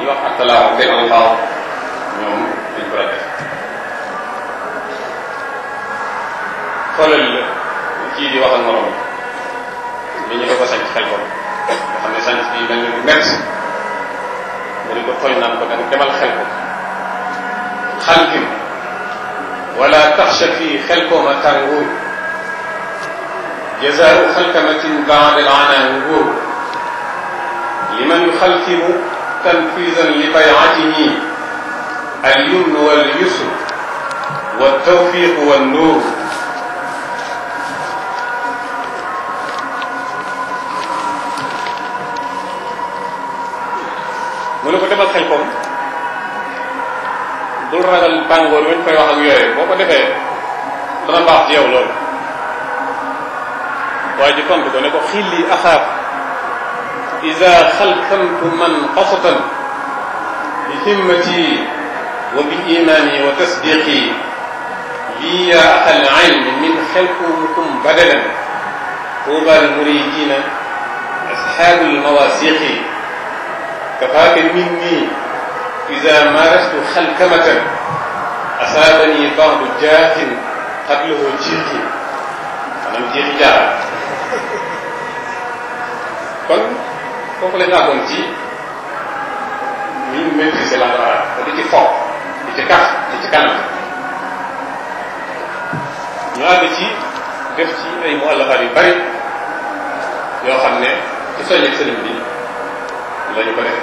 ñuy wax ak talaaw benn alfaaw ñoom dañ ko def. xoolal kii di wax ak morom li ñu ko sañ xel ko nga xam ne sañ bi mel ni bu métti nga di ko tooñ naan ko danga demal xel ko xalkim wala taxsha fii xel ko ma tàngoor jazaau xalkamatin baada al ana nguur liman yuxalkimu tanfisan li bayatihi al yumnu wal yusr wa tawfiq wa nuur mu ne ko defal xel kom bul ragal tàngoor wi ñu koy wax ak yooyu boo ko defee dana baax ci yow loolu waaye ji tontu ko ne ko xilli axaaf ida xalkamtu man qasatan bi himmati wa bi imani wa tasdiqi lii ya axal ilmi min xelkumukum badalan tuubal muridina asxaabul mawasiqi kafaaka minni ida marastu xalkamatan asaabani ba'du jaahin qablahu jiixi maanaam jiixi jaar kon foofu la ñu àggoon ci ñu maîtriser langue arabe te di ci fo di ci kaf di ci kanam ñu àgg ci def ci ay muallafaat yu bari yoo xam ne ci soññeeg sëriñ bi la ñu ko def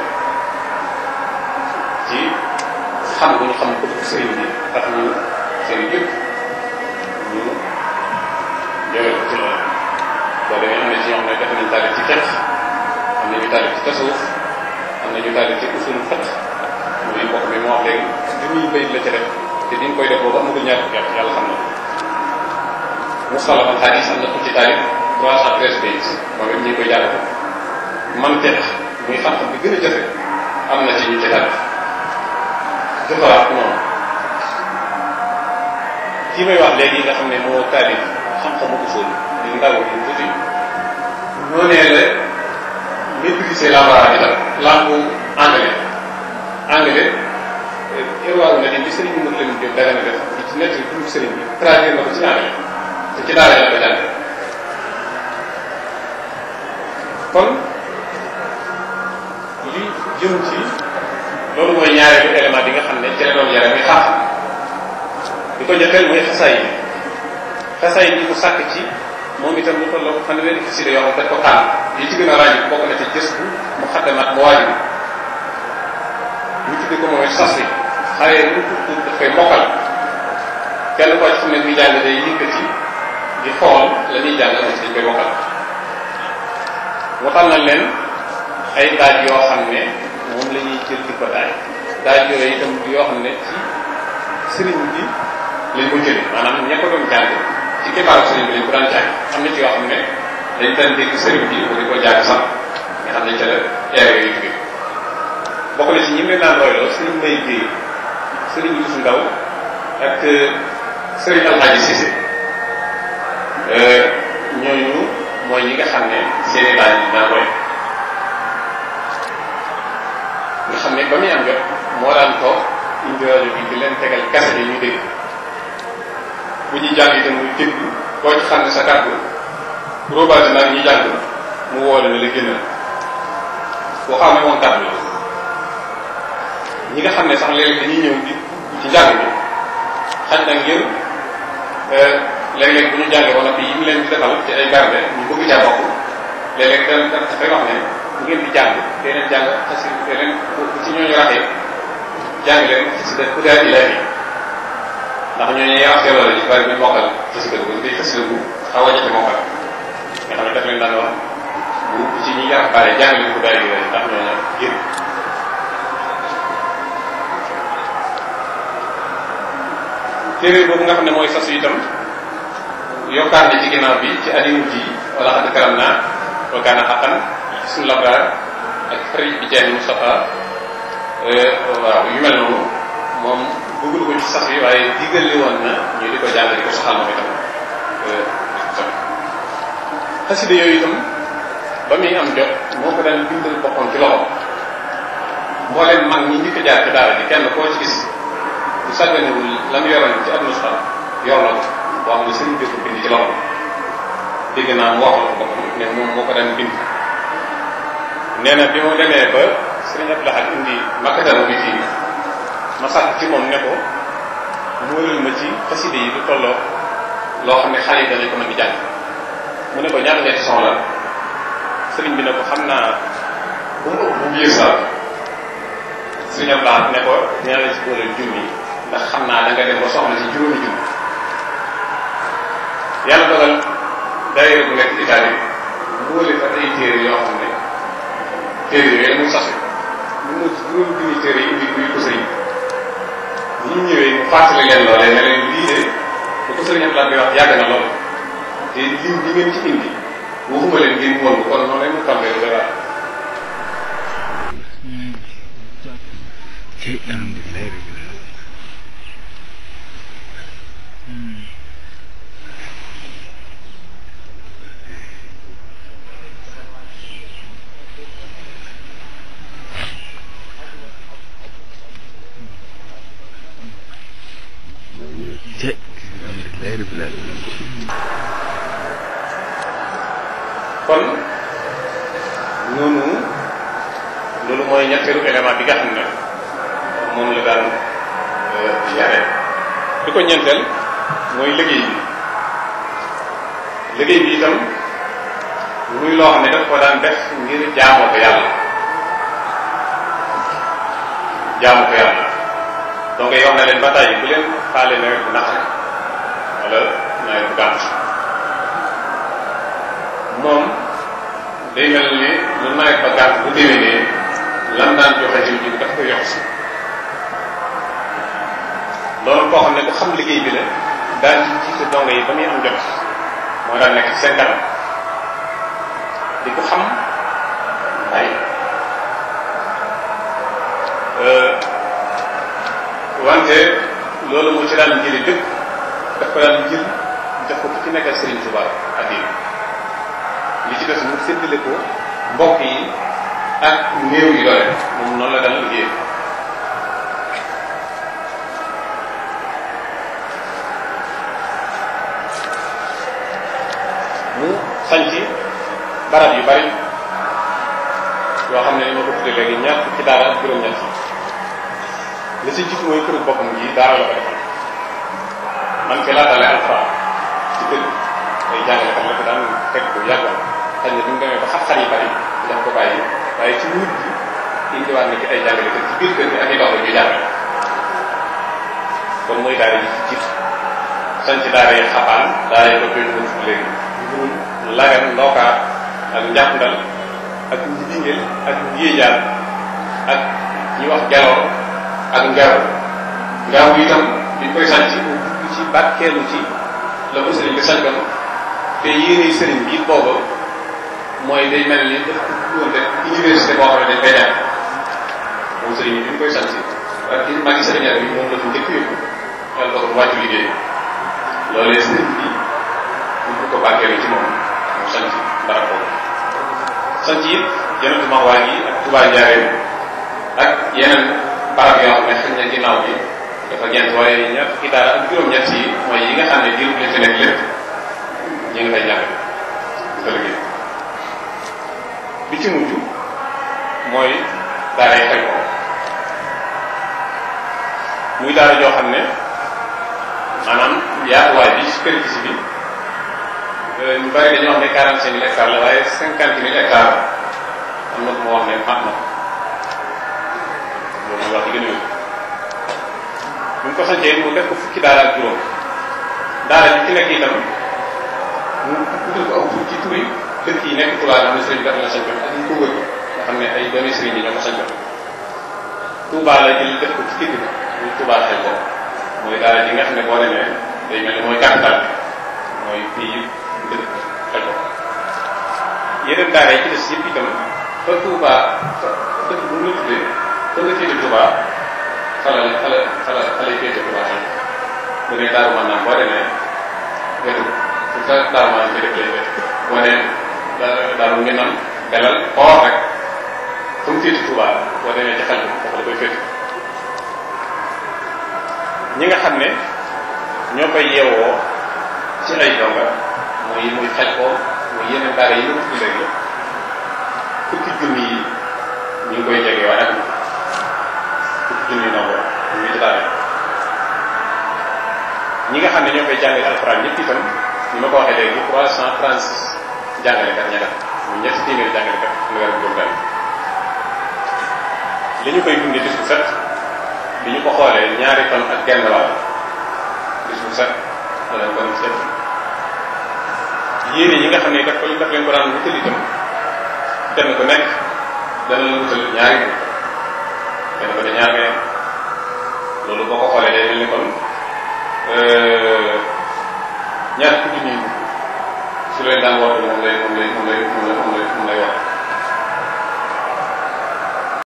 ci xam bu ñu xam ko sëriñ bi tax ñu sëriñ yëpp ñu jëlee ko ci loolu boo demee am na ci ñoo xam ne def nañu taalif ci fiqh am na ñu taalif ci tasawuf am na ñu taalif ci usul fiqh muy mbokk mi moo wax léegi junniy bayit la ci def te diñ koy def boobu amagul ñaar fukki at yàlla xam na mustalah al hadis am na ko ci taalif 313 bayit moom it ñu ngi koy jàng mantiq muy xam-xam bi gën a jafe am na ci ñu ci taalif jëfaraat noonu kii may wax léegi nga xam ne moo taalif xam-xamu usul di ndaw di tuuti noonee la maîtriser langue arabe itam langue anglais irwaawu na bi sëriñ bi mën leen jóg dara na def di ci nekk pour sëriñ bi traduire na ko ci anglais te ci daara la ko jàng kon li jëm ci loolu mooy ñaareelu élément bi nga xam ne ci la doon yare muy xam-xam di ko jëkkeel muy xasaay bi mu sàkk ci moom itam lu tolloo ko fanweeri xasida yoo xam dañ ko tànn yi ci gën a ràññi bokk na ci gës bu mu xaddamat mu waajib ñu tudde ko moom sas wi xale yi lu tuut daf koy mokkal kenn koo ci xam ne muy jàng day yëkkati di xool la ñuy jàng moom ci dañ koy mokkal mu tànnal leen ay daaj yoo xam ne moom la ñuy jël di ko daaj yooyu itam yoo xam ne ci sëriñ bi lañ ko jëlee maanaam ña ko doon jàng ci kipaaru sëriñ bi lañ ko daan jàng am na ci yoo xam ne dañ daan dégg sëriñ bi bu di ko jàng sax nga xam ne ca la eer yooyu jóge bokk na ci ñi leen naan royloo sëriñ Mbay Géey sëriñ Yuusu Ndaw ak sëriñ Alxaaji Sise ñooñu mooy ñi nga xam ne seeni daaj yi daan roy nga xam ne ba muy am jot moo daan toog indi rajo bi di leen tegal kase yi ñu dégg bu ñuy jàng itam muy déglu boo ci xam ne sa kàddu robaati nag ñuy jàng mu woole ne la génnal boo xam ne moom kàddu la ñi nga xam ne sax léeg-léeg dañuy ñëw di ci njàng bi xaj na ngir léeg-léeg bu ñu jàngee ba noppi yi mu leen di defal ci ay garde ñu bëgg caa bokk léeg-léeg dafay wax ne bu ngeen di jàng deneen jàng xasi deneen ci ñooñu raxee jàng leen xasida hudaa ilaahi ndax ñooñu yaatee loolu ci bari bi mokkal xasida bu day xasida bu xaw a jafe mokkal nga xam ne daf leen daan wax bu ci ñi yarax bare jàng leen hudaa ilaahi ndax ñooñu génn téere boobu nga xam ne mooy sasu itam yokkaat na ci ginnaaw bi ci adimu ji wala xadd karam naa wakaana xaqan suñu labraar ak xarit bi jaani Mustafa waaw yu mel noonu moom duggul ko ci sas yi waaye diggale woon na ñu di ko jàng di ko saxal moom itam xasida yooyu itam ba muy am jot moo ko daan bindal boppam ci loxo mbooleem mag ñi njëkk a jaar ci daara ji kenn koo ci gis bu sàgganewul la mu yoroon ci ab nusxa yor na ko boo xam ne sëriñ bi ko bind ci loxo dégg naa mu waxal ko boppam ne moom moo ko daan bind. nee na bi mu demee ba sëriñ Abdou Lahad indi makatamu bi fii ma sàkk ci moom ne ko móolal ma ci xaside yi lu tolloo loo xam ne xale yi danañ ko mën di jàng mu ne ko ñaata ñetti son la sëriñ bi ne ko xam naa bu mu ëpp bu mu yées daal sëriñ Abdou Lahad ne ko ñaata la ci booleel junni ndax xam naa da nga dem ba soxla ci juróomi junni. yàlla dogal daayira bu nekk Italie boole fa ay téere yoo xam ne téere yooyu muy sase mu mujj juróomi junni téere yi indi ko sëriñ bi ñu ñëwee mu fàttali leen loolee ne leen lii de bu ko sëriñ Abdou Lahad bi wax yàgg na lool te lim bi ngeen ci indi waxuma leen ngeen woon kon noonu lay mu tàmbee lu dara. kon noonu loolu mooy ñetteelu élément bi nga xam ne moom la daan yare di ko ñeenteel mooy liggéey bi itam muy loo xam ne daf ko daan def ngir jaamoo ko yàlla donc wax na leen ba tàyyi bu leen faale nawet bu naqari wala nawet bu gàtt moom day mel ni lu nawet ba gàtt bu déwénee lan daan joxe jiw ji daf koy yokk si loolu koo xam ne ku xam liggéey bi la daan ci jiite dongo yi ba muy am jot moo daan nekk ci seen kanam di ko xam ay wante loolu moo ci daan jëli dëkk daf ko daan jël jox ko ci nekkal Serigne Touba addiya li ci des mu séddale ko mbokk yi ak néew yi doole moom noonu la daan liggéey mu sanc barab yu bari yoo xam ne ni ma ko tuddee léegi ñaar ci daara ak juróom-ñett li ci jiitu mooy këru boppam ji daara la ko defal man fi laa dalee alxuraan ci kër ay jàngalekat la ko daan teg bu yàggoon xëy na bi mu demee ba xat-xat yi bari dañ ko bàyyi waaye ci wut bi indiwaat na ci ay jàngalekat ci biir kër gi ak i dox la ñuy jàngale kon mooy daara yi ci jiitu sanc daara yi xabaan daara yi ko jooju ma tudd léegi ngurum lagan ndookaar ak njàppndal ak njibingeel ak njéejaan ak ñi wax jaloor ak ngaaw itam biñ koy sanc mu dugg ci barkeelu ci la ko sëriñ bi sancoon te yéene sëriñ bi booba mooy day mel ni daf ko bëggoon def université boo xam ne dañ koy jàng moom sëriñ bi bi ñu koy sanc ak ci magi sëriñar bi moom la fi njëkk yóbbu yàlla dogal wàccu liggéey loolee sëriñ bi ñu ko barkeelu ci moom mu sanc barab boobu sanc it Jannatul Mahwa gi ak Touba Njaaréem ak yeneen barab yoo xam ne xëy na ginnaaw bi dafa gent waaye ñaar fukki daara ak juróom-ñett yi mooy yi nga xam ne diir bi fi nekk lépp ñu ngi fay jàng di ko liggéey bi ci mujj mooy daara yi xel ko muy daara joo xam ne maanaam yaatuwaay bi superficie bi ñu bari dañoo wax ne 45 000 hectares la waaye 50 000 hectares am na ku ma wax ne mat na loolu mooy wax ci gën a yóbbu bu ñu ko sancee mu def ko fukki daara ak juróom daara ji ci nekk itam mu utal ko aw tur ci turi dëkk yi nekk Touba nga xam ne sëriñ bi dafa la sancoon ak ñu ko wër nga xam ne ay doomi sëriñ yi ñoo ko sancoon Touba la jël def ko ci digg bi muy Touba xel ko mooy daara ji nga xam ne boo demee day mel ni mooy capital mooy fii dëkk xel ko yeneen daara yi ci des yëpp itam fa Touba fa dëkk bu mu la tuddee fa nga féete Touba xale féete Touba xel bu ne daaru man naam boo demee wetu fu sa daaru man fi def lay def boo ne daaru ngi nam dalal xoor rek fu mu féeti Touba boo demee ci xel bi dafa la koy féeti ñi nga xam ne ñoo koy yeewoo ci ay donga muy xel ko muy yeneen daara yi ñu ko léegi fukki junni yi ñu ngi koy jege waaye ak fukki junni yi ndongo ñu ngi ci daara ñi nga xam ne ñoo koy jàngale alxuraan ñëpp itam ni ma ko waxee léegi 336 jàngalekat ña def muy ñetti téeméeri jàngalekat lu weer bu benn li ñu koy dundee bis bu set bi ñu ko xoolee ñaari fan ak genn wàll bis bu set wala kon set yéene yi nga xam ne daf leen ko daan wutal itam kenn ku nekk dana la wutal ñaari bu kenn ko de ñaar nga loolu boo ko xoolee day mel ni kon ñaar fukki junni su leen daan woote moom lay